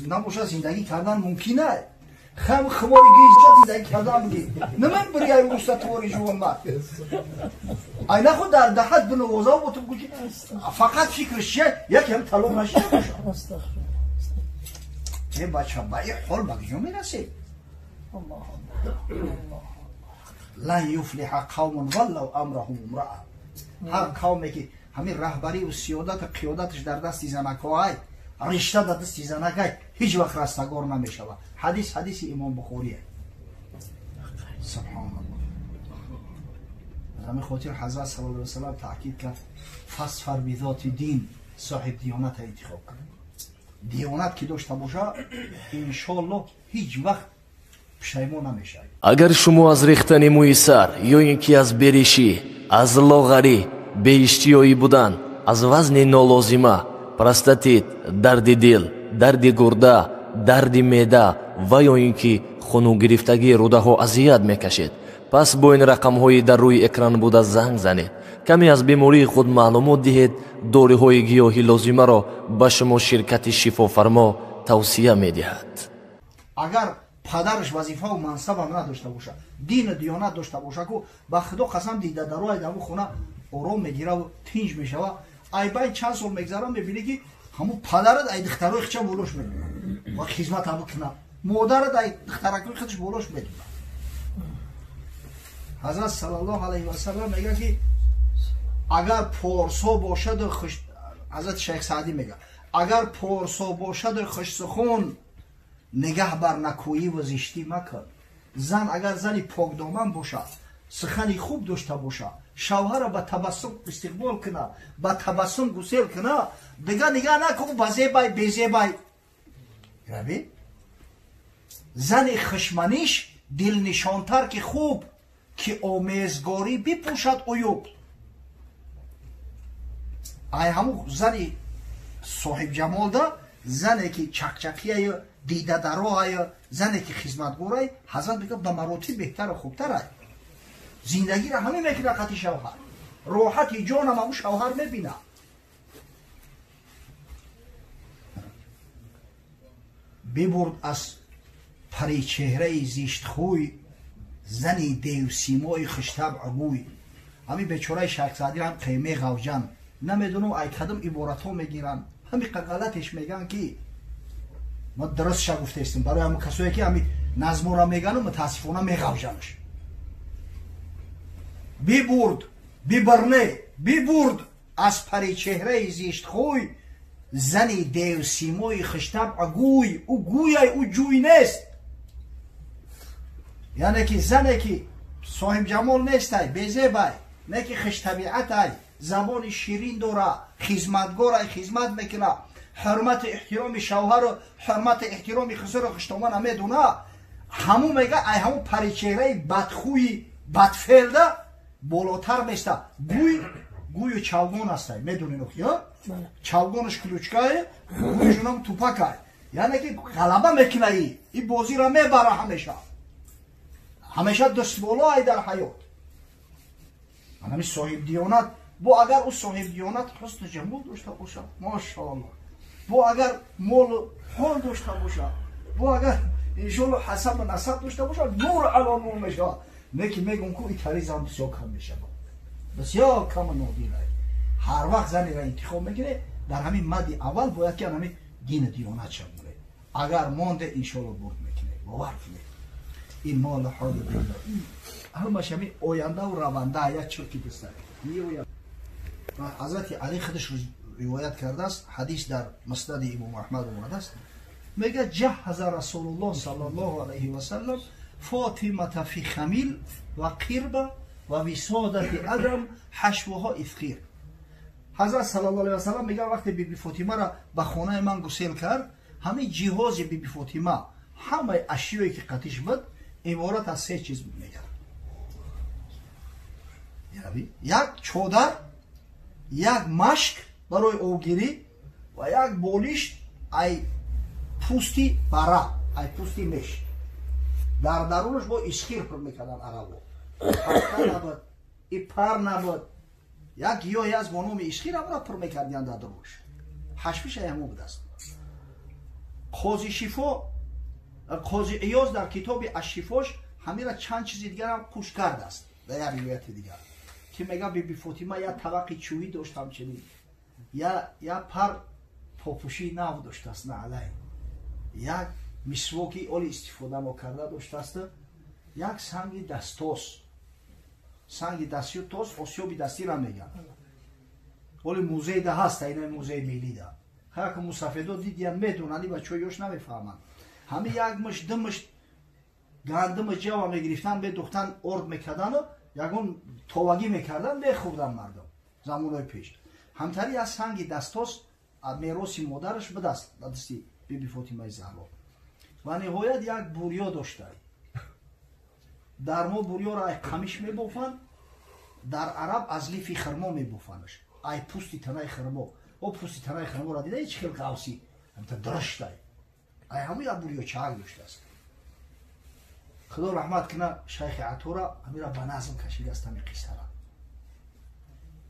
Набошад зиндагӣ кардан мумкин ай. Хам хумори гиза зиндагӣ кардан буги. Наман бири ай уста твори жувонмар. Ай нахуд дар даҳат бинавоза бутум гӯ ки фақат фикраш чия яке ҳам талоқ нашида бошад. Э бача ба ин ҳол ба куҷо мерасед? Лан юфлиҳа қавмун валлав амраҳум имраа. Ҳар қавме ки ҳамин раҳбариву сиёдату қиёдаташ дар дасти занакҳоай, ришта дар дасти занакай, ҳеҷ вақт растагор намешавад. Ҳадис ҳадиси Имом Бухорие. Субҳоналлоҳ. Аз ҳамин хотир Ҳазрат саллаллоҳу алайҳи васаллам таъкид кард: фасфар бизоти дин, соҳиб диёната интихоб кун. Диёнат ки дошта боша, иншоаллоҳ ҳеҷ вақт пушаймон намешавӣ. Агар шумо аз рехтани мӯи сар ё ин ки аз беришӣ, аз лоғарӣ, беиштиёӣ будан, аз вазни нолозима, простатит, дарди дил, дарди гурда, дарди меъда ва ё ин ки хунугирифтагии рӯдаҳо азият мекашед, пас бо ин рақамҳои дар рӯи экран буда занг занед. Каме аз бемории худ маълумот диҳед, доруҳои гиёҳи лозимаро ба шумо ширкати Шифофармо тавсия медиҳад. Агар падараш вазифаву мансабам надошта боша, дину диёнат дошта боша, ку ба Худо қасам дида дарои дар хона ором мегираву тинҷ мешава. Ай байн чанд сол мегзара, мебинӣ ки ҳамун падарат ай духтарои хича болош медонад ва хизмата бикунад, модарат ай духтаракои худаш болош медонад. Ҳазрат саллаллоҳу алайҳи васаллам мегӯяд ки агар порсо бошаду хуш, Ҳазрат Шайх Саъдӣ мегӯяд, агар порсо бошаду хушсухон, нигаҳ бар накӯӣ ва зиштӣ макун. Зан агар зани покдоман бошад, сухани хуб дошта бошад, шавҳара ба табассум истиқбол кунад, ба табассум гусел кунад, дига нигаҳ накун ба зебай безебай. Раби зани хушманиш дилнишонтар ки хуб, ки омезгорӣ бипӯшад уюб. Ай ҳамун зани соҳибҷамолда, зане ки чақчақияю дидадароаю, зане ки хизматгорай, Ҳазрат мегӯяд ба маротиб беҳтару хубтарай. Зиндагиро ҳамин мекунад қати шавҳар, роҳати ҷонам ҳамун шавҳар мебинад. Бибурд аз паричеҳраи зиштхӯй зани девсимои хуштабъ гӯй. Ҳамин бечораи Шайх Саъдӣ ҳам қайме ғавҷан, намедонам ай кадом иборатҳо мегиранд, ҳамин ғалатеш мегӯянд ки ма дурустша гуфтаистем барои ҳамин касое ки ҳамин назмора мегану мутаассифона меғавҷанаш. Бибурд, бибарне, бибурд аз паричеҳраи зиштхӯй зани девсимои хуштабъ гӯй. Ӯ гӯяй, ӯ ҷӯй нест. Яъне ки зане ки соҳибҷамол нестай, безебай, не ки хуштабиатай, забони ширин дора, хизматгорай, хизмат мекуна, ҳурмати эҳтироми шавҳару ҳурмати эҳтироми хусуру хуштомана медуна, ҳамун мега ай ҳамун паричеҳраи бадхӯи бадфеълда болотар места. Гӯй гӯю чавгон астай, медонед охи, чавгонаш ключкае, гӯйшунам тупакай. Яъне ки ғалаба мекунаи, ин бозиро мебара ҳамеша, ҳамеша дастболоай дар ҳаёт. Ҳамин соҳибдиёнат бо агар ӯ соҳибдиёнат ҳусну ҷамол дошта бошад, машоаллоҳ, бо агар молу ҳол дошта бошад, бо агар иншоаллоҳ ҳасабу насаб дошта бошад, нур ало нур мешавад. Не ки мегӯм ку итари зан бисёр кам мешавад, бисёр каму нодир. Ҳар вақт занеро интихоб мекунед, дар ҳамин мадди аввал бояд ки ҳамин дину диёнат шавонед. Агар монде, иншоаллоҳ бурд мекунед, бовар кунед. Ин молу ҳолу дунё ҳамаш ҳамин ояндаву раванда як чирки даста меояд. Ҳазрати Алӣ худаш ривоят кардааст, ҳадис дар Муснади Имом Аҳмад омадааст, мегӯяд: ҷаҳаза Расулуллоҳ саллаллоҳу алайҳи васаллам Фотимата фи хамил ва қирба ва висодати адам ҳашвуҳо ифқир. Ҳазрат саллаллоҳу алайҳи васаллам мегӯяд вақте биби Фотимаро ба хонаи ман гусел кард, ҳамин ҷиҳози биби Фотима, ҳамаи ашёе ки қатиш буд, иборат аз се чиз буд, мегӯяд: як чодар, як машк барои обгирӣ ва як болишт ай пӯсти бара, ай пӯсти меш. Дар дарунаш бо исхир пур мекардан арабо, пахта набуд, и пар набуд. Як гиёҳе аст бо номи исхир, ҳамонро пур мекардиянд дар дуруш. Ҳашвиша ҳамон будааст. Қози Шифо, Қози Иёз дар китоби Ашшифош ҳамира чанд чизи дигарам қуш кардааст дар як ривояти дигар, ки мега Биби Фотима як табақи чӯбӣ дошт, ҳамчунин як пар попушии нав доштааст, наълай, як мисвоки оли истифода нокарда доштааст, як санги дастос, санги дастию тос, осиёби дастира меган. Оли музейда ҳаста, ина музеи миллида. Ҳар ки мусафедо дидиян, медонанд, бачаҳо ёш намефаҳманд. Ҳами як мушт, ду мушт гандуми ҷава мегирифтан, медухтан, орд мекардану ягон товагӣ мекардан, мехӯрдан мардум замонҳои пеш. Ҳамтари аз санги дастос мероси модараш будаст ба дасти Биби Фотимаи Заҳро. Ва ниҳоят як бурё доштай. Дар мо бурёро ай қамиш мебофанд, дар араб аз лифи хирмо мебофандаш, ай пӯсти танаи хирмо. О, пӯсти танаи хирморо дида, чӣ хел қавси ҳамта дуруштай, ай ҳамун як бурё чаак доштааст. Худо раҳмат кина шайхи Атора, ҳамира ба назм кашидааст ҳами қиссара.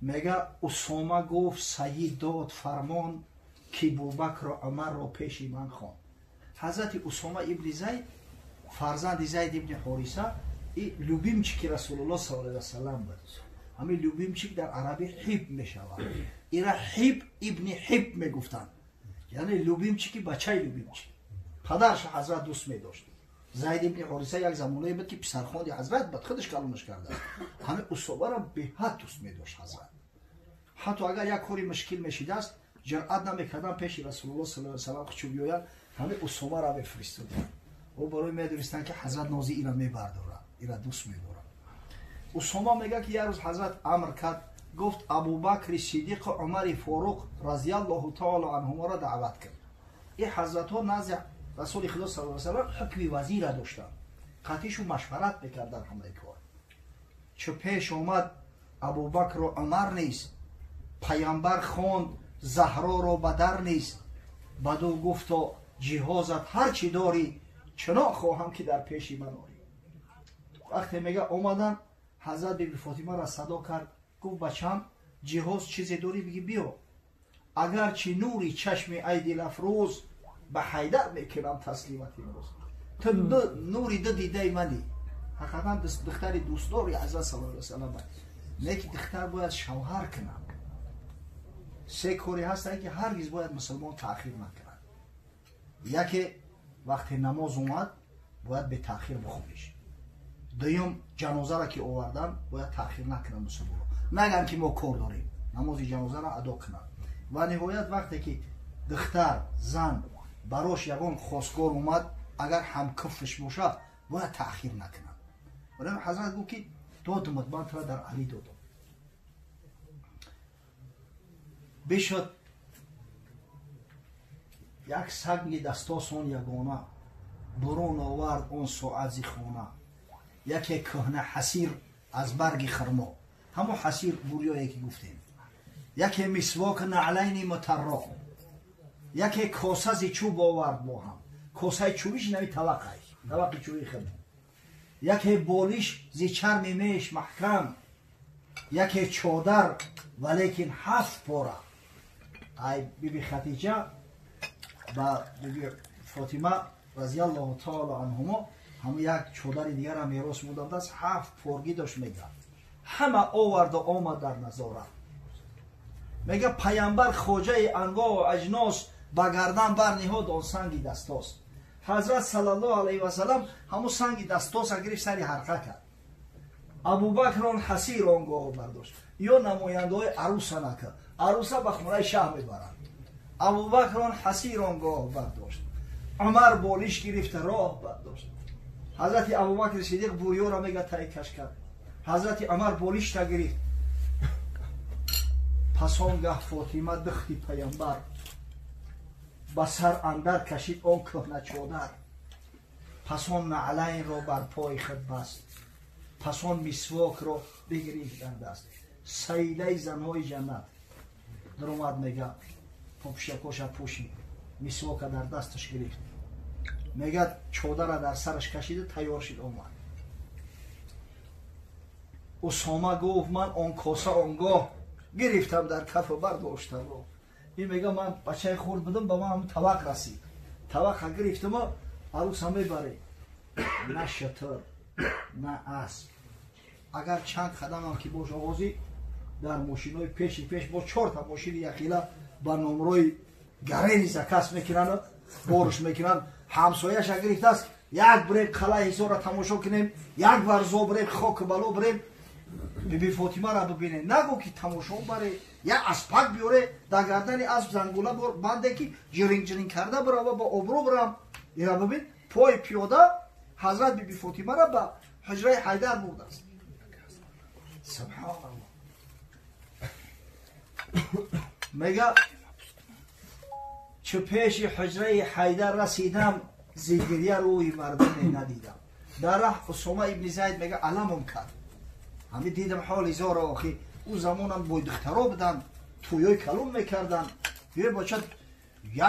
Мега, Усома гуфт: «Саид дод фармон, ки Бубакру Умарро пеши ман хон». Ҳазрати Усома ибни Зайд, фарзанди Зайд ибни Ҳориса, и любимчики Расулулло саллаллоҳу алайҳи васаллам буд. Ҳамин любимчик дар арабӣ ҳиб мешавад. Ира ҳиб ибни ҳиб мегуфтанд, яъне любимчики бачаи любимчик. Падараш ҳазрат дӯст медошт. Зайд ибни Ҳориса як замонае буд, ки писархонди ҳазрат буд, худаш калонаш кардааст. Ҳамин Усомаро беҳад дӯст медошт ҳазрат. Ҳатто агар як кори мушкил мешидааст, ҷуръат намекардан пеши Расулулло саллаллоҳу алайҳи васаллам хучу биёянд, ҳамин Усомаро мефиристоданд. Ӯ барои медонистанд, ки ҳазрат нози ира мебардорад, ира дӯст медорад. Усома мега, ки як рӯз ҳазрат амр кард, гуфт: «Абубакри Сидиқу Умари Форуқ разиаллоҳу таоло анҳуморо даъват кард». Ин ҳазратҳо назди Расули Худо саллаллоҳу алайҳи васаллам ҳукми вазира доштанд, қатишу машварат мекарданд ҳамаи кор. Чу пеш омад Абубакру Умар низ, паямбар хонд Заҳроро ба дар низ. Баду гуфто: «Ҷиҳозат ҳар чӣ дорӣ, чунон хоҳам, ки дар пеши ман орӣ». Вақте, мега, омадан, ҳазрат Биби Фотимаро садо кард, гуфт: «Бачам, ҷиҳоз чизе дорӣ, биги, биё. Агарчи нури чашми ай дилафрӯз, ба Ҳайдар мекунам таслимат имрӯз. Ту нури ду дидаи мани». Ҳақиқатан духтари дӯстдори ҳазрат саллаллоҳу алайҳи васаллам. Не ки духтар бояд шавҳар кунад. Се коре ҳастанд, ки ҳаргиз бояд мусулмон таъхир накунад. Яке, вақте намоз омад, бояд бетаъхир бихониш. Дуюм, ҷанозаро ки овардан, бояд таъхир накунад мусулмонро, наган ки мо кор дорем, намози ҷанозаро адо кунад. Ва ниҳоят, вақте ки духтар, зан барош ягон хосгор омад, агар ҳамкуфрш бошад, бояд таъхир накунад. Барои ҳазрат гуфт, ки додумат, ман тура дар Алӣ додам. Бишуд як санги дастосон ягона, бурун овард он соат зи хона, яке кӯҳна ҳасир аз барги хирмо, ҳамон ҳасир бурёе ки гуфтем, яке мисвок, наълайни мутарро, яке коса зи чӯб овард бо ҳам, косаи чӯбиш нави тавақай, тавақи чӯби хирмо, яке болиш зи чарми меш маҳкам, яке чодар, валекин ҳафт пора. Ай Биби Хатиҷа ба Биби Фотима разиаллоҳу таоло анҳумо ҳамун як чодари дигара мерос мудодааст, ҳафт поргӣ дошт. Мега, ҳама оварду омад дар назора. Мега, паямбар, хоҷаи анвоу аҷнос, ба гардан барниҳод он санги дастос. Ҳазрат саллаллоҳу алайҳи васалам ҳамун санги дастоса гирифт, сари ҳарқа кард. Абубакр он ҳасир он гоҳ бардошт. Ё намояндаҳои аруса накард, аруса ба хонаи шаҳ мебаранд. Абубакр он ҳасир он гоҳ бардошт, Умар болиш гирифта роҳ бардошт. Ҳазрати Абубакри Сидиқ бурёро, мега, таи каш кард. Ҳазрати Умар болишта гирифт. Пас он гаҳ Фотима, духти паямбар, ба сар андар кашид он кӯҳна чодар, пас он наълайнро бар пои худ баст, пас он мисвокро бигирифт дар даст. Саидаи занҳои ҷаннат даромад. Мега, попушакоша пӯшид, мисвока дар дасташ гирифт, мега, чодара дар сараш кашида, тайёр шид, омад. Усома гуфт: «Ман он коса он гоҳ Гирифтам дар кафу бардоштам. Ин мега ман бачаи хурд будам, ба ман тавақ расид. Тавақа гирифтам, арӯса мебарем. На шатр, на асп. Агар чанд қадамам ки бош оғозӣ дар мошинои пеши пеш бо чорта мошини яхила ба номрои гарени заказ мекунанд, борш мекунанд. Ҳамсояша гирифтааст, як бирем қалаи Ҳисорро тамошо кунем, як варзо бирем, хоку бало бирем, Биби Фотимаро бибинем. Нагӯ ки тамошо баре, як аспак биёре, дар гардани асп зангула банде ки ҷиринг ҷиринг карда бирава, ба обрӯ бирам. Ира бибин, пои пиёда ҳазрат Биби Фотимаро ба ҳуҷраи Ҳайдар бурдааст. Субҳаналлоҳ. Мега чу пеши ҳуҷраи Ҳайдар расидам, зигирия рӯи мардуме надидам. Дар раҳ Усома ибни Зайд мега аламом кард. Ҳами дидам ҳоли зора охи. Ӯ замонам бой духтаро буданд, тӯёи калон мекарданд, ё бача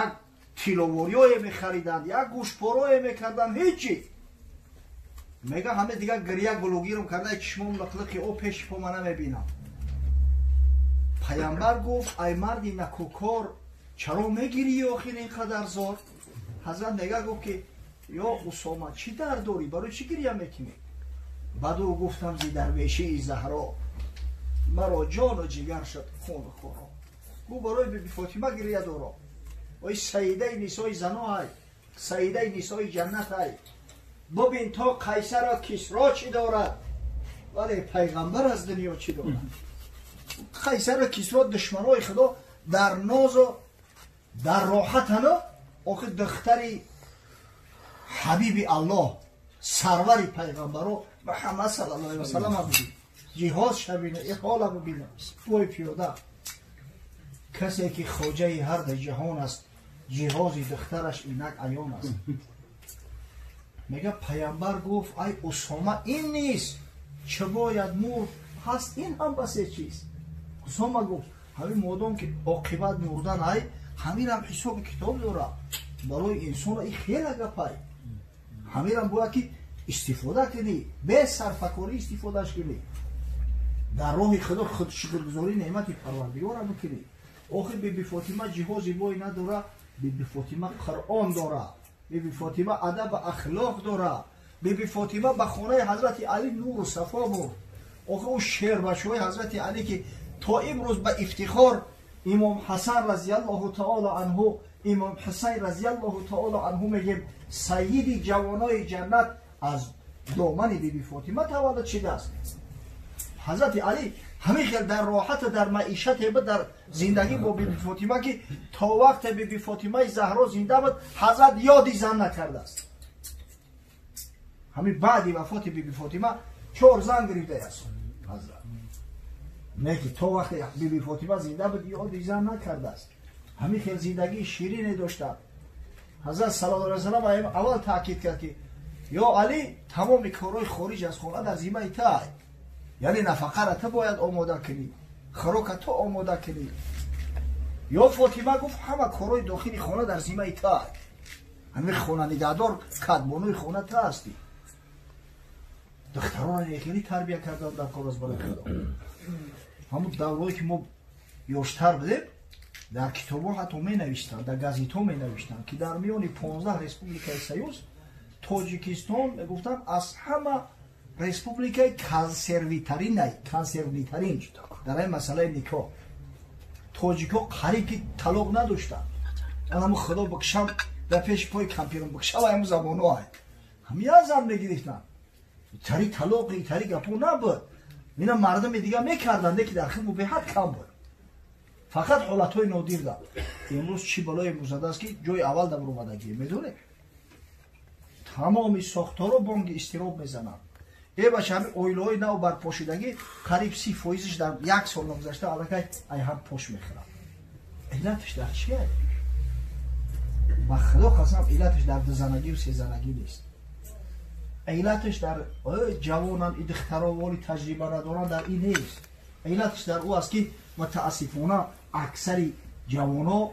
як тиловориёе мехариданд, як гӯшпорое мекарданд, ҳечи. Мега ҳаме дигар гирия гулугирм карда, чишмом лақлақи о пеши по ма намебинам. Паямбар гуфт: ай марди накӯкор, чаро мегирӣ охир ин қадар зор? Ҳазрат мега гуфт ки ё Усома, чӣ дард дорӣ, барои чӣ гирия мекунӣ? Баъду гуфтам зи дарвешии Заҳро маро ҷону ҷигар шуд хуну хоро. Гуфт барои Биби Фотима гирия дорам. Ой саидаи нисои зано ай, саидаи нисои ҷаннат ай. Бубин то Қайсара Кисро чӣ дорад, вале пайғамбар аз дунё чӣ дорад? Қайсара Кисро душманои Худо дар нозу дар роҳатано, охир духтари ҳабиби Аллоҳ, сарвари пайғамбаро Муҳаммад саллаллоҳу алайҳи васаллам бубин, ҷиҳоз шабина, иҳола бубина, пой пиёда. Касе ки хоҷаи ҳар ду ҷаҳон аст, ҷиҳози духтараш инак аён аст. Мега пайғамбар гуфт: ай Усома, ин нест, чӣ бояд мурд, ҳаст ин ҳам басе чиз. Усома гуфт: ҳамин модом ки оқибат мурдан ай, ҳаминам ҳисоби китоб дорад. Барои инсон ин хеле гапай. Ҳаминам бояд ки истифода кунӣ, бе сарфакорӣ истифодаш кунӣ. Дар роҳи Худо худшукргузорӣ неъмати Парвардигорро бикунӣ. Охир Биби Фотима ҷиҳози бой надора, Биби Фотима Қуръон дора, Биби Фотима адаб ахлоқ дора, Биби Фотима ба хонаи ҳазрати Алӣ нуру сафо бурд. Охир ӯ шербачаҳои ҳазрати Алӣ ки то имрӯз ба ифтихор имом Ҳасан разияллоҳу таоло анҳу, имом Ҳусайн разияллоҳу таоло анҳу мегем, сайиди ҷавонои ҷаннат аз домани Биби Фотима таваллуд шудааст. Ҳазрати Алӣ ҳамин хел дар роҳату дар маишате буд, дар зиндагӣ бо Биби Фотима ки то вақте Биби Фотимаи Заҳро зинда буд, ҳазрат ёди зан накардааст. Ҳамин баъди вафоти Биби Фотима 4 зан гирифтааст ҳазрат. Не ки то вақте Биби Фотима зинда буд ёди зан накардааст. Ҳамин хел зиндагии ширине дошта. Ҳазрат саллаллоҳу алайҳи васаллам аввал таъкид кард ки ё Алӣ, тамоми корҳои хориҷ аз хона дар зиммаи ту ай. Яъне нафақаро ту бояд омода кунӣ, хӯрока ту омода кунӣ. Ё Фотима гуфт ҳама корҳои дохили хона дар зиммаи ту ай. Ҳамин хона нигаҳдор, кадбонуи хона ту ҳастӣ. Духтаронро хеле тарбия кардан дар кор аст барои Худо. Ҳамун даврое ки мо ёштар будем, дар китобҳо ҳатто менавиштанд, дар газетҳо менавиштанд ки дар миёни 15 республикаи союз Тоҷикистон мегуфтанд аз ҳама республикаи консервитарин дар ин масъалаи никоҳ. Тоҷикҳо қариб ки талоқ надоштанд. Ҳамун Худо бикшам дар пеши пои кампирам бикшава ҳамун забонҳо ай. Ҳамин як зан мегирифтанд. Тари талоқи, тари гапо набуд. Ина мардуми дигар мекарданд, леки дар хидму беҳад кам буд. Фақат ҳолатҳои нодир да. Имрӯз чӣ балое музадааст ки ҷои аввал дар омадагӣ медонед? Тамоми сохторо бонги изтироб мезананд. Э бача, ҳамин оилаҳои нав барпошидагӣ қариб 30%-ш дар як сол нагузашта аллакай ай ҳам пош мехӯрад. Иллаташ дар чие? Ба Худо қасам, иллаташ дар дузанагию сезанагӣ нест. Иллаташ дар ҷавонан и духтаро воли таҷриба надоранд, дар ин нест. Иллаташ дар ӯ аст ки мутаассифона аксари ҷавоно